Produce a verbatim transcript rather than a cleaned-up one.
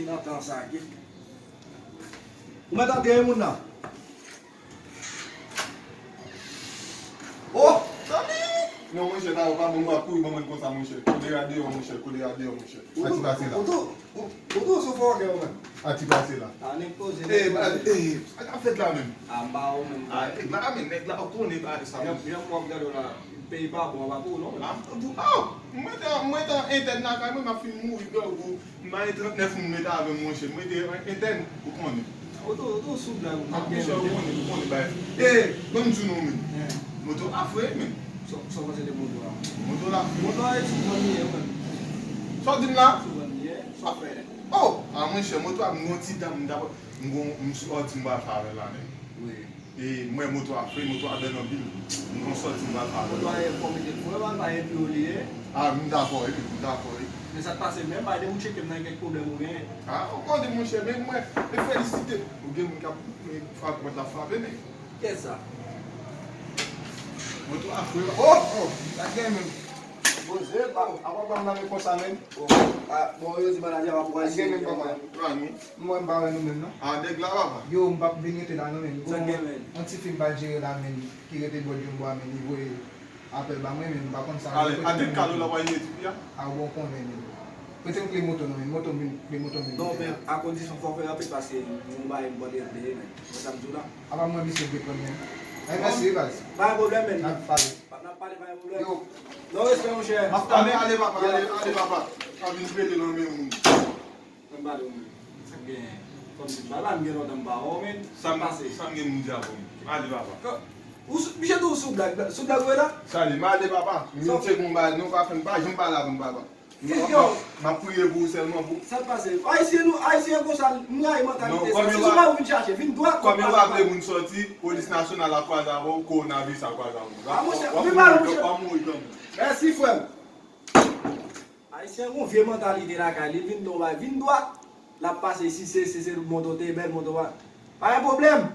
Nan tan sa ki. Ou mèt antre wi moun nan. Oh, zanmi! Non, monchè, ta yo pa bon, w ap kouri ban mwen konsa, monchè. Kolera deyò, monchè, kolera deyò, monchè. Ou tou, ou tou, ou, ou tou sou fòkè ou menm. Ati pase la. A, nèg poze, nèg poze. Eh, ba, eh, sa k ap fèt la menm? A, m pa ou menm. A, nèg la, men nèg la, ou konnen bagay sa, menm. Jan, jan m w ap gade w la, peyi pa bon, an pa pou ou non, menm. A, pou, oh, mwen te, mwen te entèn lakay mwen, m ap fin mouri, grangou. M ba e trannèf moun mete avè m, monchè. M rete entèn, ou konnen. Ou tou, ou tou sou blag, ou ap gen. Monchè, ou konnen, ou konnen bagay. E, ban m di w non, men. Moto a fre, men. Sa w panse de moto a? Moto la fre. Moto a e sou vann li ye, ou menm. Sa w di m la? Sou vann li ye, sa w fè? Oh! A, monchè, moto a, m gon ti dam, m ta, m gon, m sou òdi m pral fè avè l la, men. Wi. E mwen, moto a fre, moto a bèl anpil. M gon sòti m pral fè avè l. Moto a e fò mete l fre, pa, pa e pi wo li ye. A, m dakò, wi, m dakò, wi. Men sa k pase menm, bay de ou tcheke m nan kèk pwoblèm ou genyen. A, ou konnen, monchè, men mwen, e felisite. Ou gen moun k ap, e, frape, pòt la frape, men. Kiyès sa? Moto a fre. Oh, oh, sa gen menm. Poze, pa, apa pa m nan men konsa menm. Bon, a, bon, yo di manager pa pou al gen menm papa. Mwen m pa wè nou menm non. A, nèg la papa. Yo, m p ap vin rete la non menm. Sa gen menm? Yon ti fi m pral jere la menm, ki rete bò Jumbo a menm, li voye apèl ba mwen menm, m pa konn sa. Ale, a nèg kado la w al jere ti fi a? A, bon konnen menm. Prete m kle moto non menm, moto m vin, kle moto m vin. Non, men a kondisyon fò w fè rapid paske yon bagay m pral regle menm. Mwen sa m di w la. Apa mwen misye vle pran menm. Ay, mèsi wi baz. Pa gen pwoblèm menm. N ap pale. N ap pale, pa gen pwoblèm. Yo. Non, respè, monchè. M ap pale, ale papa, ale, ale papa. Pa vin pete nan men moun. Mwen pale w menm. Sa k genyen? Kòmsi m pa la, m gen lontan m pa wè w, men. Sa m pase? Sa m gen moun di avè w? Ale papa. Misye tou sou blag, sou blag ou ye la? Sali, m ale papa. M vin tcheke yon bagay, nou pa fè, m pa janm pale avè m papa. M ap, m ap, m ap priye pou ou sèlman pou. Sa k pase? Ayisyen nou, Ayisyen konsa, m rayi mantalite sa. Si se pa ou vin chache, vin dwat. Kòm yo pa vle moun sòti, polis nasyonal ap kwaze avè w, kowonaviris ap kwaze avè w. A, monchè, w ap mouri, w ap mouri kanmenm. Mèsi, frè m. Ayisyen gon vye mantalite lakay li, vin nan yon bagay, vin dwat. L ap pase si se, si se moto te bèl, moto pa. Pa gen pwoblèm.